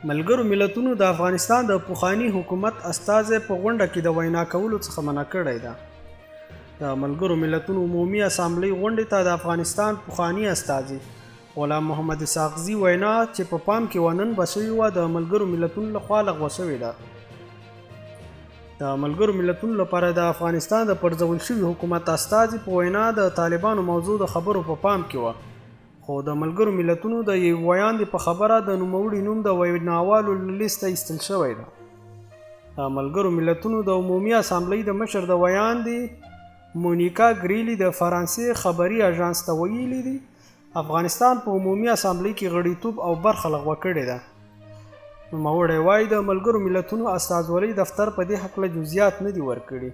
ملګرو ملتونو د افغانستان د پخواني حکومت استازی په غونډه کې د وینا کولو څخه منع کړی ده. د ملګرو ملتونو عمومي اسامبلۍ غونډې ته د افغانستان پخواني استازي غلام محمد اسحاقزي وینا چې په پام کې وه نن به شوې وه، د ملګرو ملتونو لخوا لغوه شوې ده. د ملګرو ملتونو لپاره د افغانستان د پرځول شوي حکومت استازي په وینا د طالبانو موضوع د خبرو په پام کې وه، خو د ملګرو ملتونو د یوې ویاندې په خبره د نوموړي نوم د ویناوالو له لیسته ایستل شوی ده. د ملګرو ملتونو د عمومي اسامبلۍ د مشر د ویاندې مونیکا ګریلي د فرانسې خبري اژانس ته ویلي دي، افغانستان په عمومي اسامبلۍ کې غړیتوب او برخه لغوه کړې ده. نوموړی وايي، د ملګرو ملتونو استازولۍ دفتر په دې هکله جزیات نه دي ورکړي.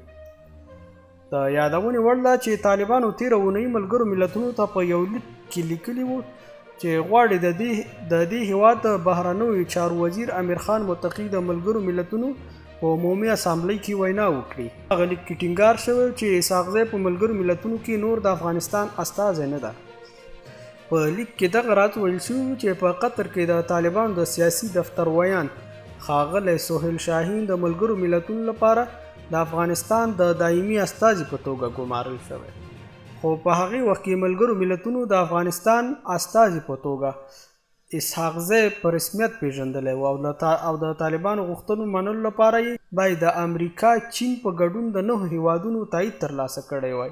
د یادونې وړ ده چې طالبانو تېره اونۍ ملګرو ملتونو ته په یو لیک کې لیکلي وو چې غواړي د دې هیواد د بهرنیو چارو وزیر امیرخان متقي د ملګرو ملتونو په عمومي اسامبلۍ کې وینا وکړي. هغه لیک کې ټینګار شوی چې اسحاقزی په ملګرو ملتونو کې نور د افغانستان استازی نه ده. په لیک کې دغه راز ویل شوي وو چې په قطر کې د طالبانو د سیاسي دفتر ویاند ښاغلی سهیل شاهین د ملګرو ملتونو لپاره د افغانستان د دایمي استازي په توګه ګمارل شوی، خو په هغې وخت کې ملګرو ملتونو د افغانستان استازي په توګه اسحاقزی په رسمیت پېژندلی و او د طالبانو غوښتنو منلو لپاره یې باید د امریکا، چین په ګډون د نهو هېوادونو تایید ترلاسه کړی وای.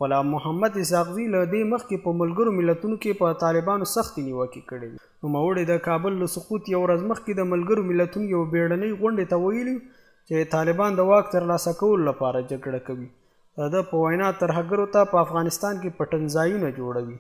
غلام محمد اسحاقزي له دې مخکې په ملګرو ملتونو کې په طالبانو سختې نیوکې کړې وې. نوموړي د کابل له سقوط یوه ورځ مخکې د ملګرو ملتونو یوې بېړنۍ غونډې ته ویلي چې طالبان د واک ترلاسه کولو لپاره جګړه کوي. د ده په وینا ترهګرو ته په افغانستان کې پټنځایونه جوړوي.